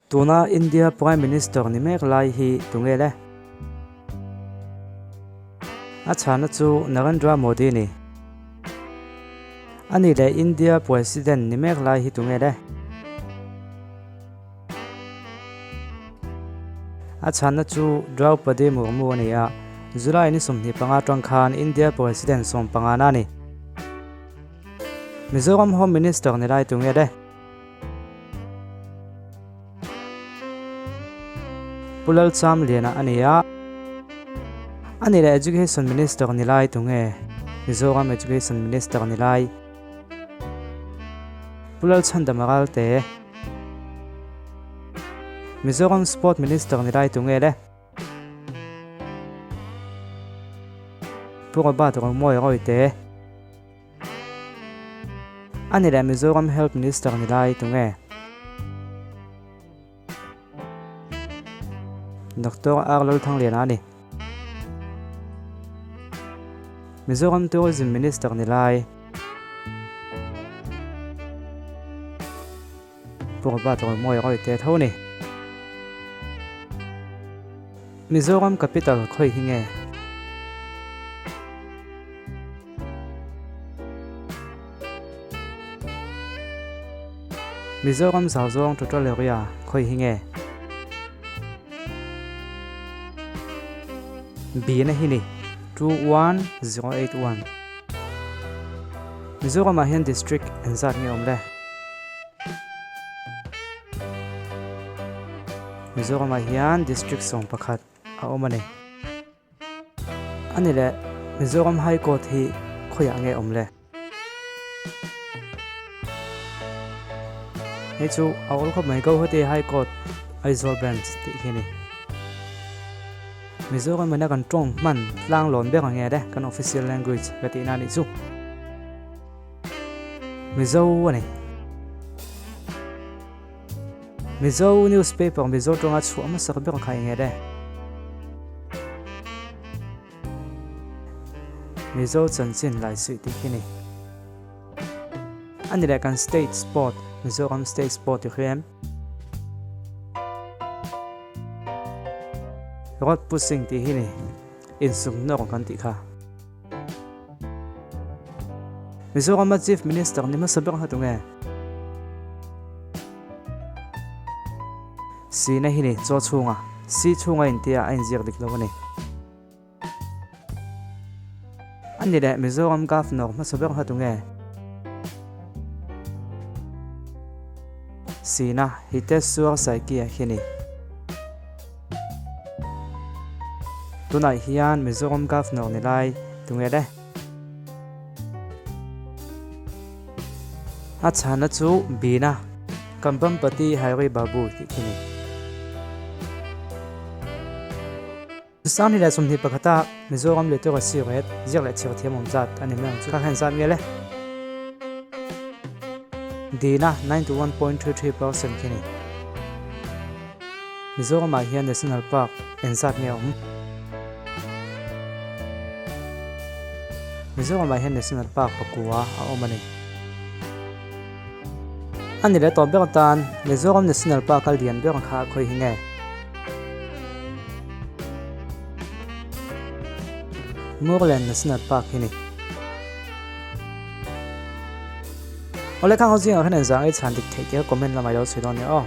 Tuna India Prime Minister ni mek lai hi tunge le? A chhana chu Narendra Modi ni. Ani leh India President ni mek lai hi tunge le? A chhana chu Draupadi Murmu a ni a, July ni 25 atang khan India President 15 na a ni. Mizoram Home Minister ni lai tunge le? Pu Lalchamliana a ni a, a ni leh Education Minister ni lai tunge Mizoram Education Minister ni lai Pu Lalchhandama Ralte Mizoram Sport Minister ni lai tunge le Pu Robert Romawi Rawite A ni leh Mizoram Health Minister ni lai tunge? Doctor R Lalthangliana a ni. Mizoram Tourism Minister ni lai Pu Robert Romawi Rawite tho ni. Mizoram Capital khawi hi nge? Mizoram zau zawng total area khawi hi nge? B na hi ni 21081. Mizoramah hian district engzat nge awm le? Mizoramah hian district 11 a awm a ni. A ni leh, Mizoram High Court hi khawiah nge awm le? Hei chu a awl khawp mai, Guwahati High Court Aizawl Branch tih hi a ni. Mizoram ina kan tawng hman tlang lawn ber ang nge le, kan official language ka tihna a nih chu. Mizo a ni. Mizo newspaper Mizo tawnga chhuah hmasak ber kha eng nge le? Mizo chanchin lai suih tih khi ni. A ni leh kan state sport Mizoram state sport i hria em? Road pushing tih hi ni insuk nawr kan tih kha. Mizorama Chief Minister ni hmasa ber kha tunge? Sina hi ni chaw chhunga si chhunga intia a inziak dik lo a ni. A ni leh Mizoram Governor hmasa ber kha tunge? Sina Hiteswar Saikia hi ni. Tunah hian Mizoram Governor ni lai tunge le? A chhana chu Bina Kambhampati Hari Babu tih khi ni. Sanghnih leh 21 a Mizoram Literacy Rate ziak leh chhiar thiam awm zat a ni mai ang chu kha khan zat nge le? Dina 91.33% khi ni. Mizoramah hian National Park engzat nge a awm? Mizoramah hian National Park pakua a awm a ni. A ni leh tawh ber atan Mizoram National Park a lian ber kha khawi hi nge? Murlen National Park hi ni. Awle khang ho zingah khan engzah nge chhan dik theih tia comment lamah i lo chhui dawn nia aw.